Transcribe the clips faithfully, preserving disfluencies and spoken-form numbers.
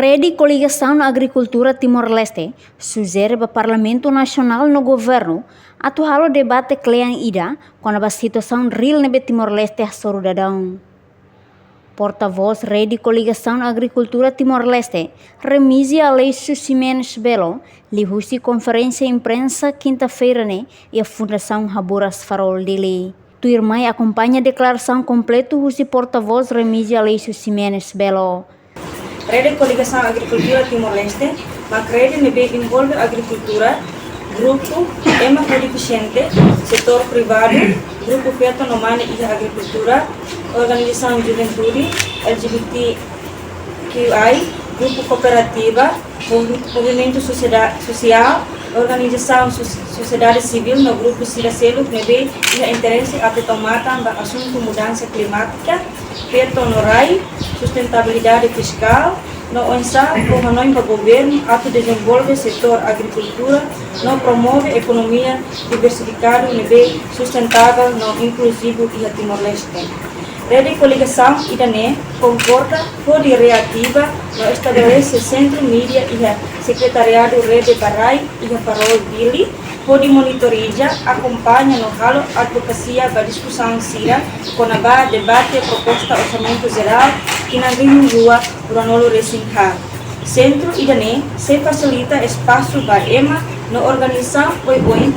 Rede Koligasaun Agrikultura Timor-Leste sujere ba Parlamentu Nasionál no Governu atu halo debate kle'an ida kona-ba situasaun reál ne'ebé Timor-Leste hasoru daudaun. Portavós Rede Koligasaun Agrikultura Timor-Leste, Remígio Aleixo Ximenes Belo, liuhusi konferénsia imprensa kinta-feira ne'e iha Fundasaun Haburas Farol, Dili. Tuirmai akompaña deklarasaun kompletu husi portavós Remígio Aleixo Ximenes Belo. Rede Koligasaun Agrikultura Timor-Leste mak rede ne'ebé envolve agrikultura, grupu ema ho defisiente, setór privadu, grupu feto no mane iha agrikultura, organizasaun juventude, L G B T Q I, grupu kooperativa, movi-, movimentu sosieda-, sosiál, organizasaun sos-, sosiedade sivíl no grupu sira seluk ne'ebé iha interese atu tau matan ba asuntu mudansa klimátika, feto no rai, sustentabilidade fiskál, no oinsá fó hanoin ba governu atu dezenvolve setór agrikultura no promove ekonomia diversifikadu ne'ebé sustentável no inkluzivu iha Timor-Leste. Rede koligasaun ida-ne'e konkorda hodi reativa no estabelese sentru mídia iha Sekretariadu Rede ba Rai iha Farol, Dili, hodi monitoriza, akompaña no halo advokasia ba diskusaun sira kona-ba debate proposta Orsamentu Jerál tinan rihun rua ruanulu-resin-haat. Sentru ida-ne'e sei fasilita espasu ba ema no organizasaun oioin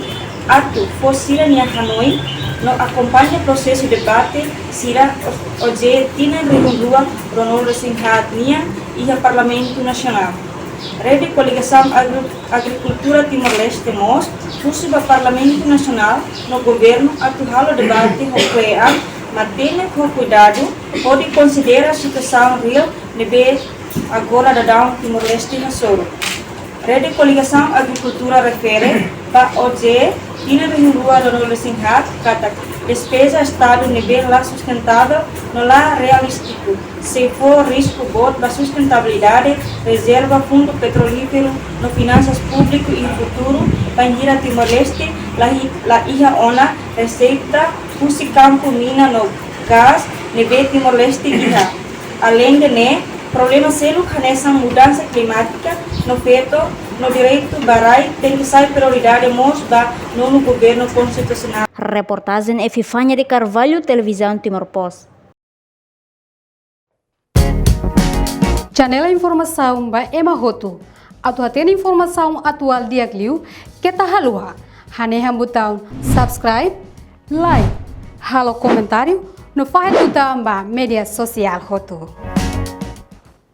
atu fó sira-nia hanoin no akompaña prosesu debate sira OJE tinan rihun rua ruanulu-resin-haat nian iha Parlamentu Nasionál. Rede Koligasaun Agri-, Agrikultura Timor-Leste mós husu ba Parlamentu Nasionál no governu atu halo debate ho kle'an, matenek ho kuidadu, hodi konsidera situasaun reál ne'ebé agora daudaun Timor-Leste hasoru. Rede Koligasaun Agrikultura refere ba OJE tinan rihun rua ruanulu-resin-haat katak despeza Estadu ne'ebé la sustentável no la realístiku, sei fó risku boot ba sustentabilidade, rezerva, fundu petrolíferu no finansas públiku iha futuru, bainhira Timor-Leste la hi-, la iha ona reseita husi kampu mina no gás ne'ebé Timor-Leste iha. Aleinde ne'e, problema seluk hanesan mudansa klimátika no feto no direitu ba rai tenke sai prioridade mós ba nonu governu konstitusionál. Reportajen Epifania de Carvalho, Televizaun Timor Post. Janela informasaun ba ema hotu. Atu hatene informasaun atuál di'ak liu, keta haluha hanehan butaun subscribe, like, halo komentáriu, no fahe tutan ba média sosiál hotu.